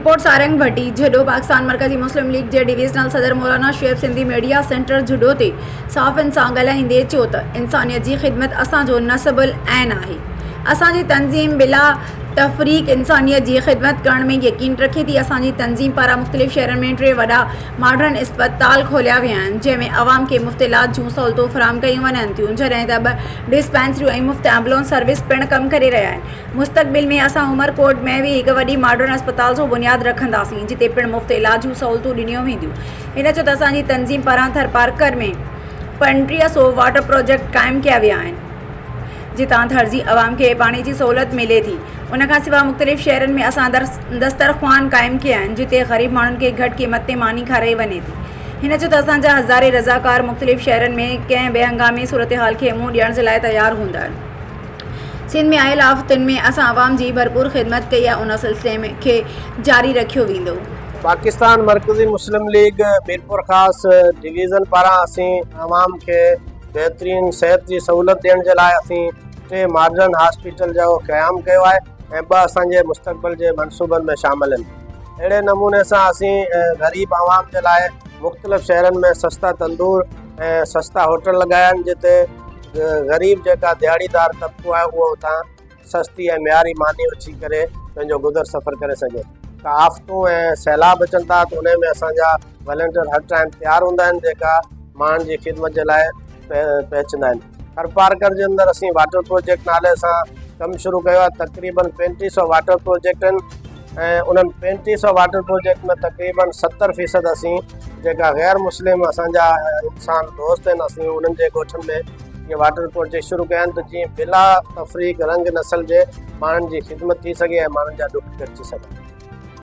Report Sarang ڀٽي، جهڏو، پاڪستان مرڪزي مسلم league جي divisional صدر مولانا شعيب سنڌي ميڊيا سينٽر جهڏو تي صحافين سان ڳالهائيندي چيو ته انسانيت جي خدمت اسان جو نصب العين آهي اسان جي تنظيم بلا تفريق انسانيت جي خدمت ڪرڻ ۾ يقين رکي ٿي اسان جي تنظيم پاران مختلف شهرن ۾ ٽي وڏا ماڊرن اسپتال کوليا ويا آهن جنهن ۾ عوام کي مفت علاج جون سهولتون فراهم ڪيون وڃن ٿيون جڏهن ته ٻه ڊسپينسريون ۽ مفت ايمبولنس سروس پڻ ڪم ڪري رهيا آهن مستقبل ۾ اسان عمرڪوٽ ۾ به هڪ وڏي ماڊرن اسپتال جو بنياد رکنداسين جتي پڻ مفت علاج جون سهولتون ڏنيون وينديون. هن چيو ته اسان جي تنظيم پاران ٿرپارڪر ۾ 3500 واٽر پراجيڪٽ قائم ڪيا ويا آهن جتان ٿر جي عوام کي پاڻي جي سهولت ملي ٿي. ان کان سواء مختلف شهرن ۾ اسان دسترخوان قائم ڪيا آهن جتي غريب ماڻهن کي گهٽ قيمت تي ماني کارائي وڃي ٿي. هن چيو ته اسان جا هزارين رضاڪار مختلف شهرن ۾ ڪنهن به هنگامي صورتحال کي منهن ڏيڻ جي لاء تيار هوندا آهن. سنڌ ۾ آيل آفتن ۾ اسان عوام جي ڀرپور خدمت ڪئي آهي ان سلسلي کي جاري رکيو ويندو. پاڪستان مرڪزي مسلم ليگ ميرپورخاص ڊويزن پاران اسين عوام کي بهترين صحت جي سهولت ڏيڻ جي لاء اسين ٽي ماڊرن هاسپيٽل جو قيام ڪيو آهي ۽ ٻه اسان جي مستقبل جي منصوبن ۾ شامل آهن اهڙي نموني سان اسين غريب عوام جي لاء مختلف شهرن ۾ سستا تندور ۽ سستا هوٽل لڳايا آهن جتي غريب جيڪا دهاڙيدار طبقو آهي اهو اتان سستي ۽ معياري ماني وٺي ڪري پنهنجو گذر سفر ڪري سگهي ته آفتون ۽ سيلاب اچن ٿا ته ان ۾ اسان جا والنٽيئر هر ٽائيم تيار هوندا آهن جيڪا ماڻهن جي خدمت جي لاء پهچندا آهن ٿرپارڪر جي اندر اسين واٽر پروجيڪٽ نالي سان ڪم شروع ڪيو آهي تقريبن 35 سو واٽر پروجيڪٽ آهن ۽ انهن 35 سو واٽر پروجيڪٽ ۾ تقريبن 70 فيصد اسين جيڪا غير مسلم اسان جا انسان دوست آهن اسين انهن جي ڳوٺن ۾ اهي واٽر پروجيڪٽ شروع ڪيا آهن ته جيئن بلا تفريق رنگ نسل جي ماڻهن جي خدمت ٿي سگهي ۽ ماڻهن جا ڏک گهٽجي سگهن.